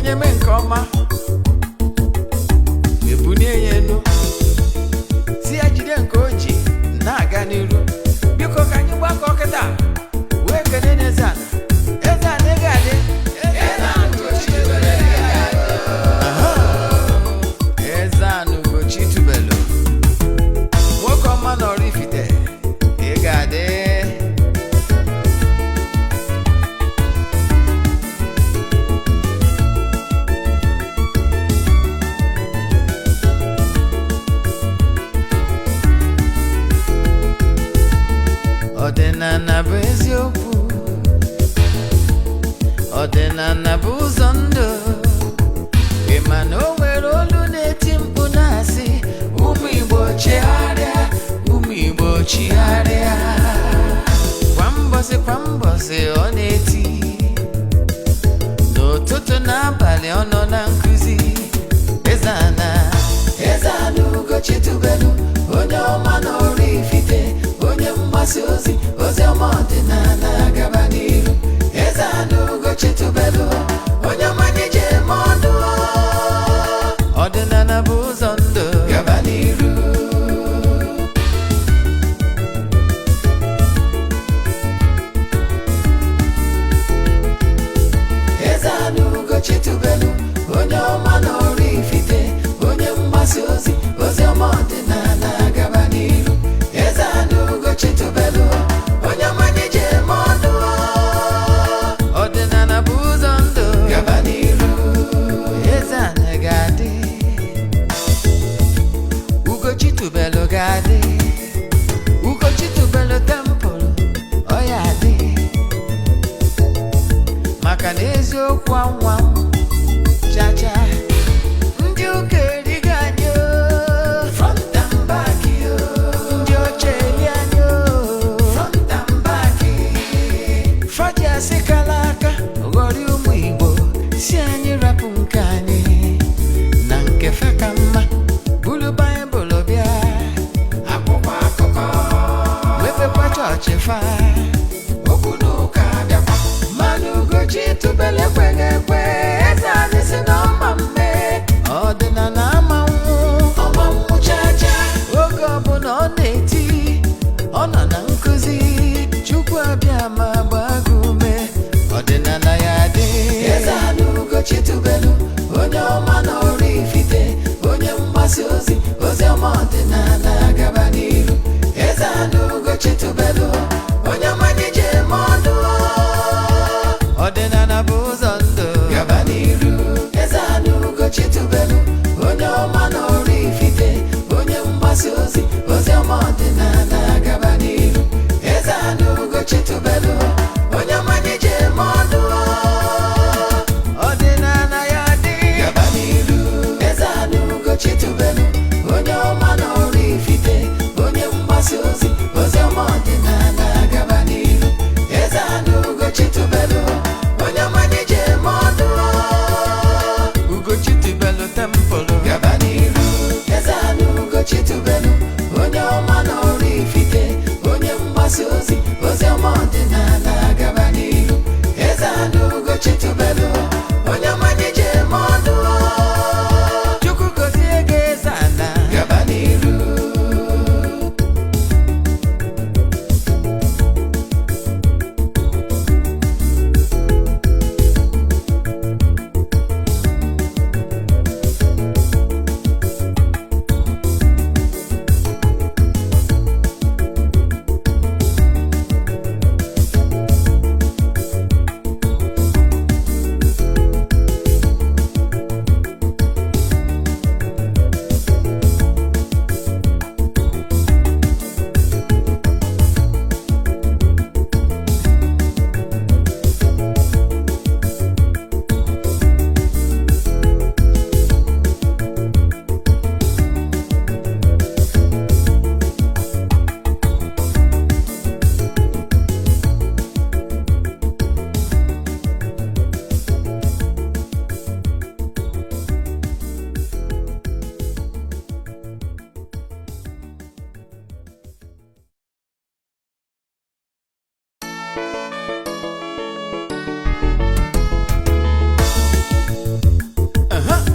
Onye mee nke ọma, ebunie ya elu, si ya jide nke o ji na-aga n'iru. Biko, ka anyị gbakọ kịta wee kene n'Eze Ana. Eze Ana, ego adị. Aha. Eze Ana Ugochi tubelu, nwoke ọma na Oraifite, ị ga-adị. Ọdịnala bụ eziokwu, ọdịnala bụ ụzọ ndụ. Ị ma na o nwere olu na-eti mkpu na-asị, "Ụmụ Igbo, chigharịa, ụmụ Igbo, chigharịa." Kwa mbọsị kwa mbọsị ọ na-eti, n'ụtụtụ n'abalị ọ nọ na nkụzi. Eze Ana, Eze Ana Ugochi tubelu, onye ọma na Oraifite, onye mgbasa ozi ozi ọma ọdịnala, gaba n'iru. Eze Ana Ugochi tubelu, onye ọma anyị ji eme ọnụ. Ọdịnala bụ ụzọ ndụ, gaba n'iru. Eze Ana Ugochi tubelu, onye ọma na Oraifite, onye mgbasa ozi ozi ọma ọdịnala, gaba n'iru. Eze Ana Ugochi tubelu, onye ọma anyị ji eme ọnụ. Ọdịnala bụ ụzọ ndụ, gaba n'iru. Eze Ana ga-adị, Ugochi tubelu ga-adị, Ugochi tubelu temple ọ ya adị, maka na eziokwu anwa chacha.